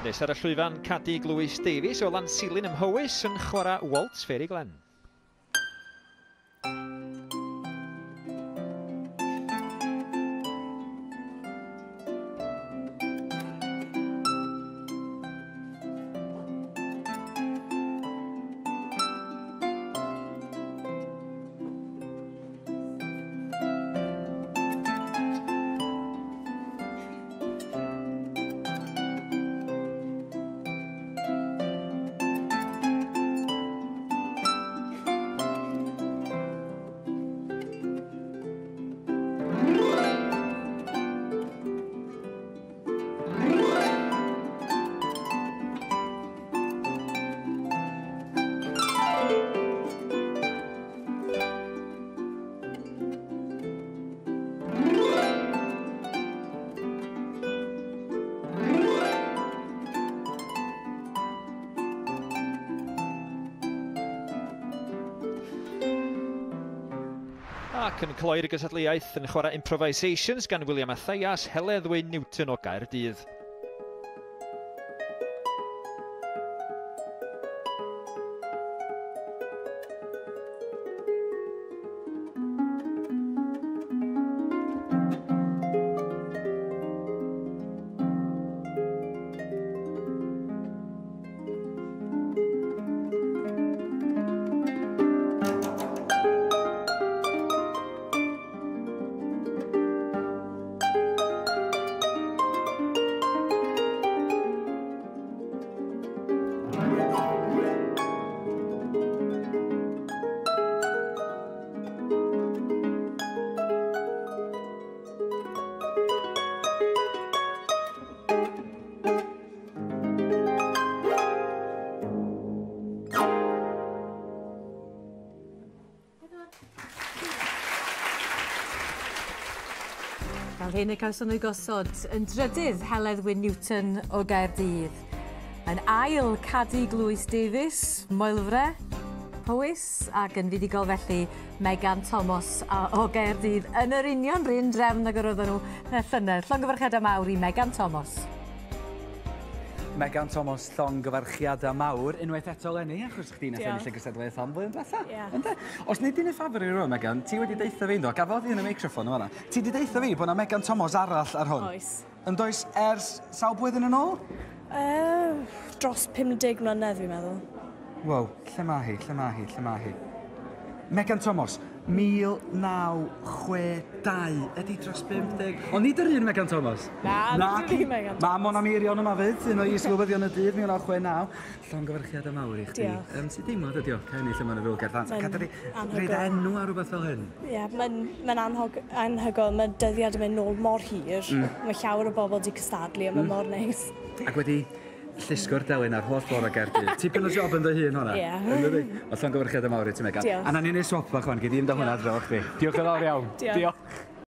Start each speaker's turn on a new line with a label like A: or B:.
A: Nes ar y llwyfan Cadi Glwys Davies o Lansilin ym Mhowys yn chwarae Waltz Fairy Glen. Ac yn cloi'r gystadleuaeth yn chwarae Improvisations gan William Mathias, Heledd Wyn Newton o Gaerdydd.
B: Fel hyn y cawson nhw gosod yn drydydd Heledd Wyn Newton o Gaerdydd. Yn ail Cadi Glwys Davies, Moelfre, Powys, ac yn fuddugol felly Megan Thomas o Gaerdydd yn yr union run drefn ag yr oedden nhw llynedd. Llongyfarchiadau mawr i Megan Thomas.
C: Megan Thomas, llongyfarchiadau mawr, unwaith eto eleni, achos chdi nath ennill y gystadleuaeth am flwyddyn diwetha. Ynde? Os nid i'n ffafr i rywun, Megan, ti wedi deutha fi, ynddo, gafodd hi yn y meicroffon yma. Ti wedi deutha fi bod 'na Megan Thomas arall ar hwn.
D: Oes.
C: Yn does ers sawl blwyddyn yn ôl?
D: Dros 50 mlynedd, fi'n meddwl.
C: Wow, lle mae hi, lle mae hi, lle mae hi? Megan Thomas, 1962, ydy dros 50. Ond nid yr un Megan Thomas.
D: Na, nid yr un Megan Thomas.
C: Mae Mona Meirion yma fyd, un o is-lywyddion y dydd, 1969. Llongyfarchiadau mawr i chdi.
D: Diolch.
C: Sut deimlad ydi o, cael ennill yma yn yr Ŵyl Gerdd Ddant? Cadw di roid enw ar rhywbeth fel hyn?
D: Ie, mae'n anhygoel. Mae dyddiad yn mynd nôl mor hir. Mae llawer o bobl wedi cystadlu a mae mor neis.
C: Ac wedi llusgo'r delyn ar holl ffordd o Gaerdydd. Tipyn o job yn dy hun hwnna.
D: Ie.
C: Yndydi? Wel, llongyfarchiadau mawr i ti, Megan.
D: Diolch.
C: A na ni'n neud swap bach wan, gei di mynd â hwnna adre efo chdi. Diolch yn fawr iawn.
D: Diolch.
C: Diolch.